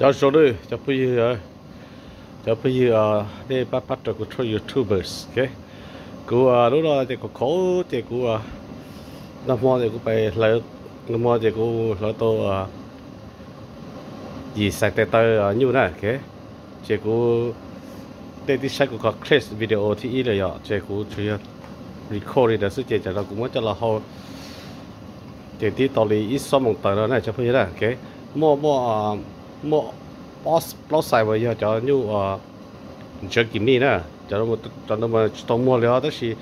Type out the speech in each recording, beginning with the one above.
Cov zoo na, cov phooj ywg, cov phooj ywg, nej pab pab rau kuv tshooj YouTubers, ok. Kuv lub no ces kuv khaum ces kuv, nag hmo ces kuv pais hlawv, nag hmo ces kuv hlawv tau yim xais tes taw nyuj na, ok. Ces kuv, nej twb saib kuv qhov clip video thib ib lawm yom, ces kuv tsuas yog record li ntawd xwb ces tam no kuv muab coj los hau ces tib tau li ib xuab moos tawm no na cov phooj ywg na, ok. Muaj, muaj, muaj plaub xais uas yog cov nyuj jerky meat na, cov no mas tsis tau muag li os, tab sis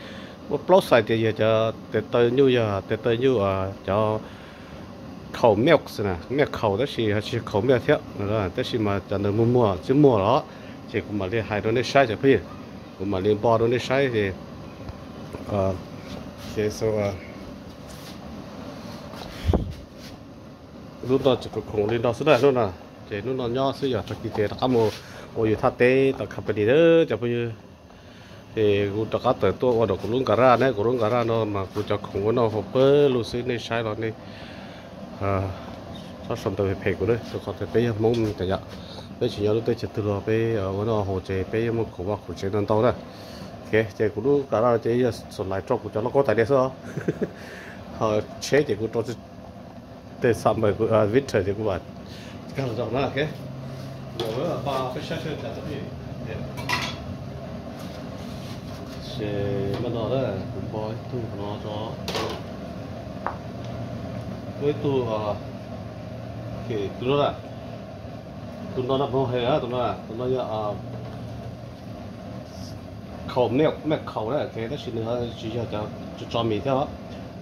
muaj plaub xais tias yog cov tes taw nyuj, yog tes taw nyuj cov cow milk na, milk cow tab sis ho tsis yog cow milk thiab, tab sis mas cov ntawd muag muag tsis muag los, ces kuv mam li hais rau nej saib cov phooj ywg, kuv mam li npo rau nej saib ces, ces lub no ces kuv khoom li no xwb na, hnub no ces hnub no nyob xwb, yog tag kis ces rov qab mus ua yus thaj teb tom company na cov phooj ywg. Ces kuv rov qab tawm tuaj ua rau kuv lub nkas raj ne, kuv lub nkas raj no mas kuv cov khoom ua noj haus pawg lug xwb, nej saib los nej txhob sau ntawv phem kuv na, rau qhov tias peb yog Hmoob tas yom, peb tsis nyob lub teb chaws twg los peb ua noj haus ces peb yeej muaj khoom vaj khoom tsev ntau ntau na. Ok, ces kuv lub nkas raj ces yog xus lais rau kuv cov lauj kaub tais diav xwb os. Ho tsheb ces kuv rau tej summer, winter ces kuv mam kag los zaum na, ok. Ces maj no na, kuv npo ib tug no tso, muaj ib tug, tus no na, tus no na, tus no, tus no yog cow milk, milk cow na, ok, tab sis nws tsis yog cov tso mis thiab.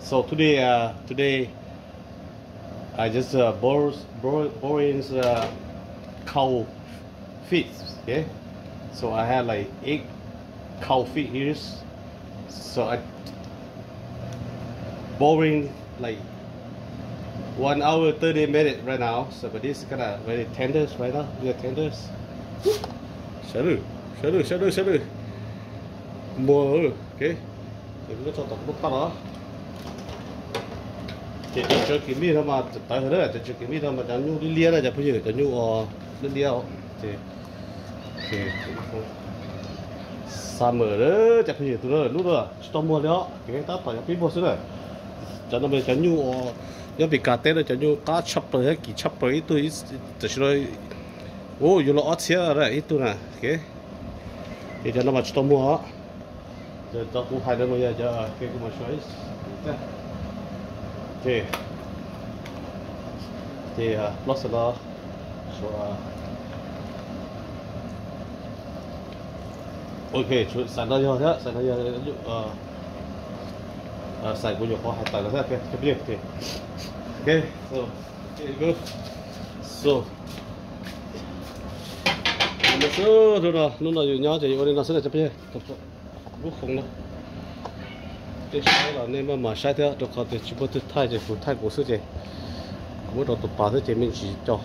So today, uh, today I just uh, bought, bought, bought in uh, cow feet. Okay, so I have like eight cow feet here. So I boiling like one hour thirty minutes right now. So but this kind of very tenders right now. Real tenders. Sawv daws, sawv daws, sawv daws, sawv daws. Muag, ok. Ces kuv tso tom kuv lub paj los. Ces cov jerky meat no mas tawv heev na, cov jerky meat no mas cov nyuj liab liab na cov phooj ywg, cov nyuj liab liab. Ces summer na cov phooj ywg, tus no lub no tsis tau muag li os, ces tab tom yuav pib muag xwb na. Cov no mas cov nyuj nyob Meskas teb no cov nyuj qab tshaj plaws thiab kim tshaj plaws ib tug, tam sim no ua yuav luag ob txhiab ib tug na, ok. Ces cov no mas tsis tau muag os. Cov kuv hais no mas yog cov ke kuv mas suav ib, ces, ces plaub xas no, ok, xais no yog thiab, xais no yog, xais kuv nyuam qhuav hais tawm los thiab, ok, so, so, hnub no, hnub no yus nyob ces yus ua li no xwb na cov phooj ywg. Lub khoom no, nej saib los nej maj mam saib thiab, rau qhov tias tsis muaj twg thaij ces kuv thaij kuv xwb ces kuv muab rau tus pas xwb ces me ntsis co.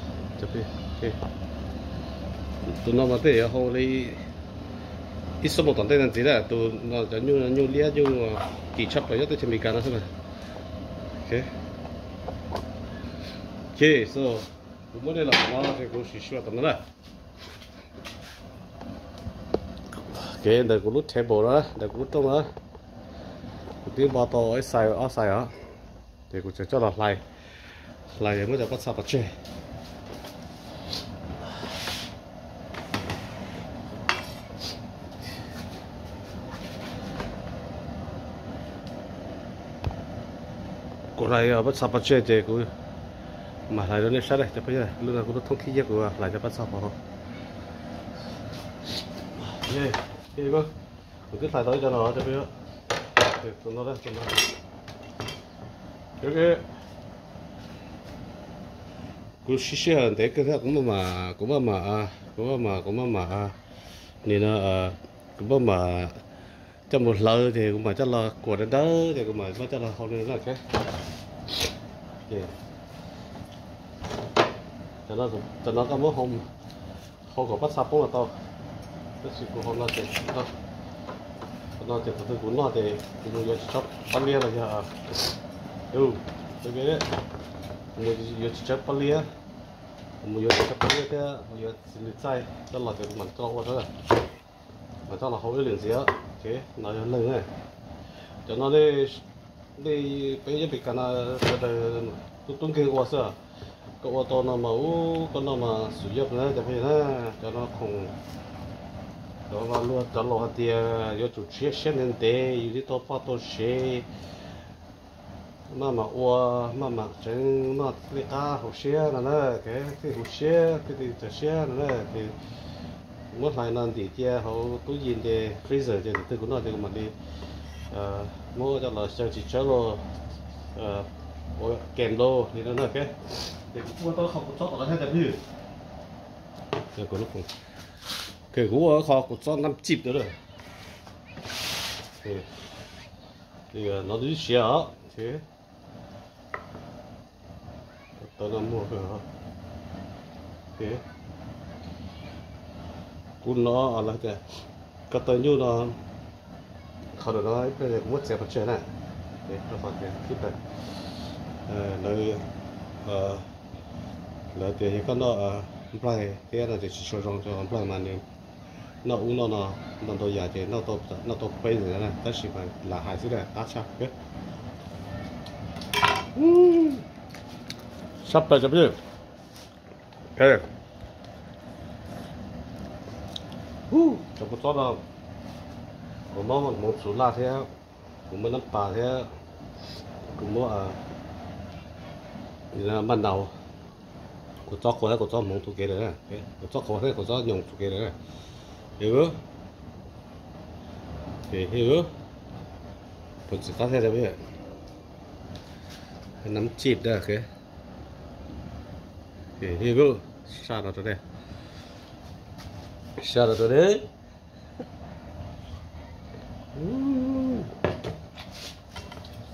Tus no mas tej yuav hau li ib xuab moos tom ntej no ntxiv na, tus no cov nyuj, nyuj liab nyuj kim tshaj plaws nyob teb chaws Amelikas no xwb na. Ok, so kuv muab nej los tom no ces kuv sim sua tom no na. Kev ntawm kuv lub table no, ntawm kuv lub rooj no, kuv twb npo tau ib xais ob xais os, ces kuv tseem coj los hlais, hlais muab cov pob txha pov tseg. Kuv hlais pob txha pov tseg ces kuv mam hlais rau nej saib cov phooj ywg, lub no kuv lub thoob khib yeb kuv hlais cov pob txha pov hauv. Kuv twb hlais tau ib co no cov phooj ywg, tus no, tus no. Kuv siv sij hawm ntev kawg thiab, kuv maj mam, kuv maj mam, kuv maj mam, kuv maj mam, nim no kuv maj mam coj mus hlawv ces kuv mam coj los kuam dawb dawb ces kuv mam coj los hau li no na. Cov no koj muab hau kom pob txha poob los tau, tab sis kuv hau no ces, no ces thaum twg kuv noj ces kuv mus yuav tsis tshawb pob liab los yog, kuv mus yuav tsis tshawb pob liab. Mus yuav txiv tshaj plaws thiab mus yuav txiv lws txaij coj los ces kuv mam coj ua, mam coj los hau ib lwm ntxiv. No yog leeg na. Cov no nej, nej peb nyob Meskas no sawv daws tub tub nkeeg ua xwb. Koj ua tau no mas ub, koj noj mas xum yoj na cov phooj ywg na. Cov no khoom, cov no luag cov laus hais tias yuav tsum tshiab siab ntev ntev yus thiaj tau poj tau sev. Maj mam ua, maj mam tseev noj thiaj li qab hauv siab no na, thiaj huv siab thiaj li txawv siab no na. Ces muab hlais no ntim cia hauv tub yim nce freezer ces tus twg kuv noj ces kuv mam li muab coj los xyaw tsis tsawg los ua kem los li no na. Ces kuv ua tau qhov kuv txob tom no thiab cov phooj ywg. Kuv ua qhov kuv txob nab cib na. No twb siav os. Tau no muag kawg. Kuv no lawv tias ko taw nyuj no, qhov no ib pliag kuv muab txiav pov tseg na, rau qhov tias lawv, lawv tias yog koj noj nplaig thiab no ces tsis tshua zoo rau nplaig mas nws noj ub noj no, noj ntau yam ces noj tau peb ntawd na, tab sis mas lam hais xwb na, qab tshaj. Sab plaws cov phooj ywg. Cov kua txob no, kuv muab hmoov txhuv laj thiab, kuv muab nab pas thiab, kuv muab maj ntaus, kuv txob qhua thiab kuv txob hmoov txhua kev lawm, kuv txob qhua thiab kuv txob nyoos txhua kev lawm. Ces, ces, tus txiv qab thiab, nab cib da, saj no rau dej, saj no rau dej.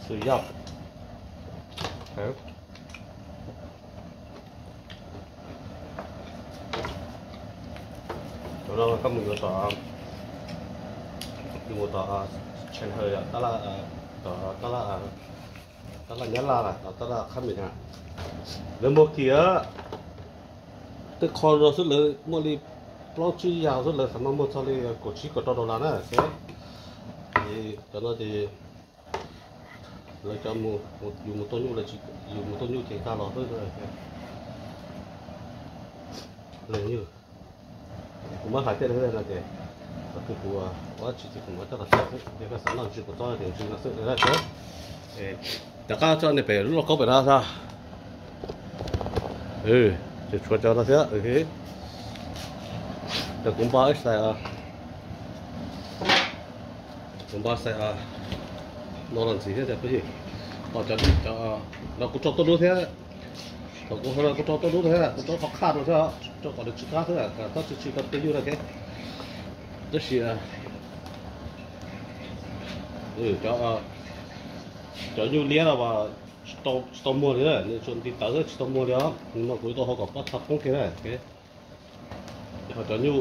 Xwm yog, cov no koj mus yuav tom, mus tom Tsheej Hawj, tom tab laj, tab laj Nyab Laj, tom tab laj Qhab Mis na, lawv muag kiag. Tej qho no xwb lawv muaj li plaub tsib yam xwb, lawv xav mas muag txog li kaum tsib kaum rau dollar na. Cov no ces lawv cov, yus mus tau nyuj, yus mus tau nyuj ces nqa los xwb. Leej nyuj, kuv muab hlais tej no ces, qhov twg kuv ua dab tsi ces kuv muab coj los xwb, yog koj xav noj ntsis kuv txob ces ntsis no xwb. Rov qab tso nej pem lub lauj kaub pem no tso. Ces tshuav cov no thiab. Ces kuv npaj xais, kuv npaj xais no los ntxiv thiab cov phooj ywg. Ho cov, cov no kuv tso tuaj dub thiab. Thaum kuv, kuv tso tuaj dub thiab, kuv tso qhov qhaj rau thiab, rau kom nws tsis qab xwb, tab sis tsis tau peb yug no thiab. Tab sis cov, cov nyuj liab no mas tsis tau muag li, nws tsuas nti tawv xwb tsis tau muag li os. Nws mas kuv tau hau kom pab txha poob kiag na. Ho cov nyuj,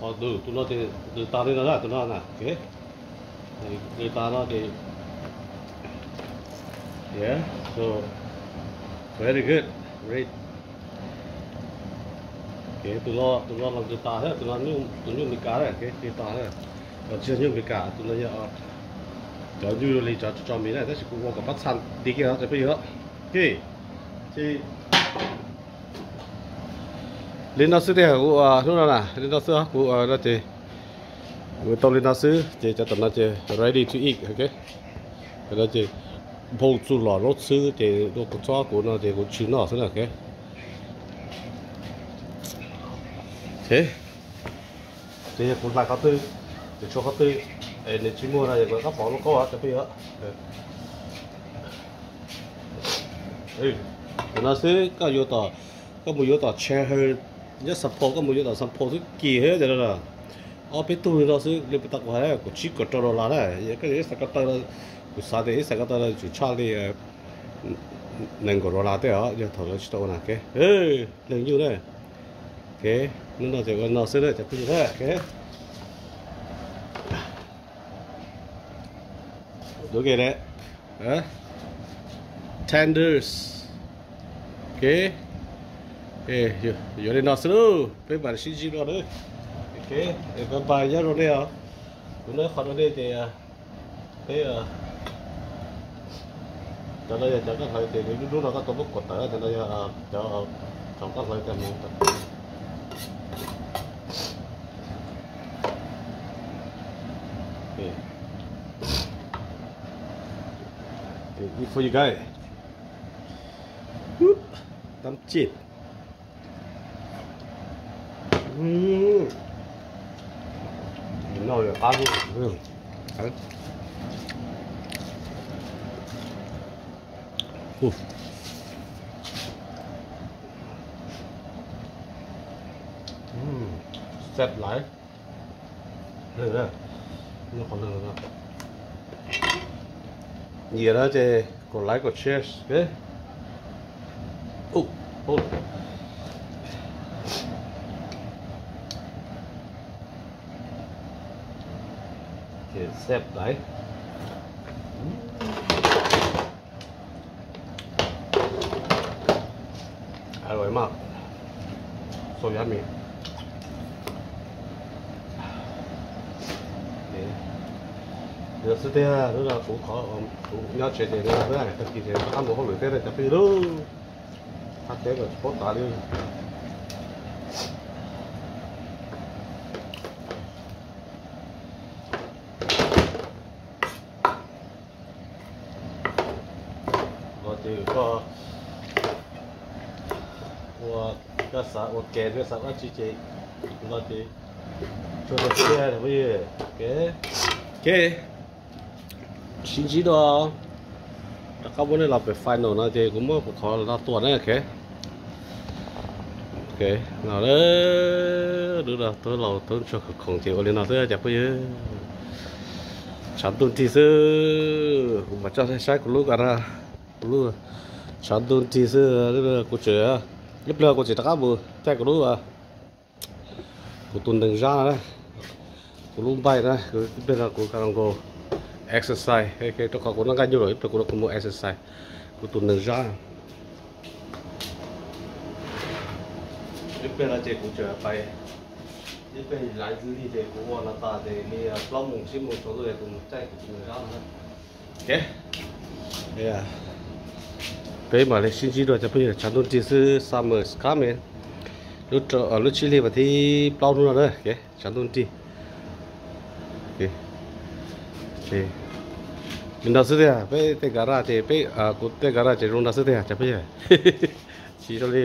ho tus no ces lwm tag li no na, tus no na, lwm tag no ces, yeah, so very good, great. Tus no, tus no los lwm tag thiab, tus no tus nyuj Meskas na, lwm tag na. Tsis yog nyuj Meskas, tus no yog cov nyuj li cov tso mis na, tab sis kuv ua kom pab txha nti kiag cov peb yug. Li no xwb tiag, kuv hnub no na li no xwb, kuv no ces kuv tau li no xwb ces cov tom no ces ready to eat, ok. Cov no ces nphau txuj lom zaub txhwb ces dua kuv txob kuv no ces kuv tshwm noj xwb na, ok. Ces yog kuv hlais qhov twg, kuv tshuav qhov twg es nws tsis muag no yog kuv rov qab pov lub kaub cov peb yug. Tus no xwb, koj yuav tom, koj mus yuav tom Tsheej Hawj nyob Xas Phos, koj mus yuav tom Xas Phos xwb kis thiab tias no. Ob peb tug li no xwb, li puas tau kuv hais, kaum tsib kaum rau dollar na. Koj yuav ib xav ko taw, kuv xav tias ib xav ko taw yuav tsum tshaj li nees nkaum dollar tej os, yog thaum lawv tsis tau ua na, ok. Leej nyuj na, ok. Hnub no ces ua no xwb na cov phooj ywg na, ok. Tenders, ok. Yuav li no xwb lauj, peb mam sib ntsib dua nawb. Ok, bye bye, nyob zoo nej os. Kuv noj qhov rau nej ces peb cov no yog cov koj hlawv ces nws lub hnub no koj tau muab kuam tawm, cov no yog cov, cov koj hlawv tag mus. Eat for you guys. Whoop. Tắm chết. Ui, no qab. Xeeb laiv. Nyiam no ces kom like kom share. Ces xeeb laiv. Aroi mas, so yummy. Yog xwb tiag, lub no kuv qhov kuv nyob tsev ces tag kis ces rov qab mus hauj lwm thiab cov phooj ywg lauj. Thaj teb los tsis paub tas li. Los ces koj ua, koj xav ua ke thiab xav dab tsi ces los ces tsuas rau tiag phooj ywg. Ok, sib ntsib dua. Rov qab muab nej los pem final no ces kuv muab kuv qhov no tua na. Ok, ok, no lawm, lub no tub laus tub ntsuag khoom khoom ces ua li no xwb cov phooj ywg. Tshav ntuj nrig xwb, kuv mam tso saib kuv lub ka na, kuv lub tshav ntuj nrig xwb. Kuv tseem, ib pliag kuv tseem rov qab mus caij kuv lub, kuv tus nees zab na, kuv lub npaij na, ib pliag no kuv ka los exercise, rau qhov kuv noj nqaij nyuj lawm, ib pliag kuv los kuv mus exercise kuv tus nees zab. Ib pliag no ces kuv tseem pais, ib pliag laiv lig ces kuv ua no tas ces li plaub moos tsib moos tsaus ntuj ces kuv mus caij kuv tus nees zab no. Ok, peb mam li sib ntsib dua cov phooj ywg. Tshav ntuj nrig xwb, summer is coming. Lub, lub tsib hli vas thib plaub hnub no na, tshav ntuj nrig. Li ntawd xwb tiag, peb tej garage ces peb, kuv tej garage ces zoo ntawd xwb tiag cov phooj ywg. Tsis zoo li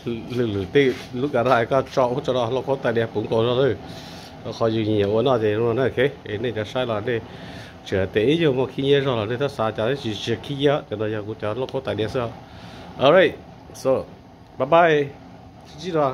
lwm lwm tej lub garage koj tso ub tso no lauj kaub tais diav puv nkaus no lawm. Qhov yus nyiam ua no ces zoo no na. Ok, nej cov saib los nej tseem tias ib yog muaj khib nyiab zog los nej txhob xav, cov tsis tsis khib nyiab, cov no yog kuv cov lauj kaub tais diav xwb. Alright, so bye bye, sib ntsib dua.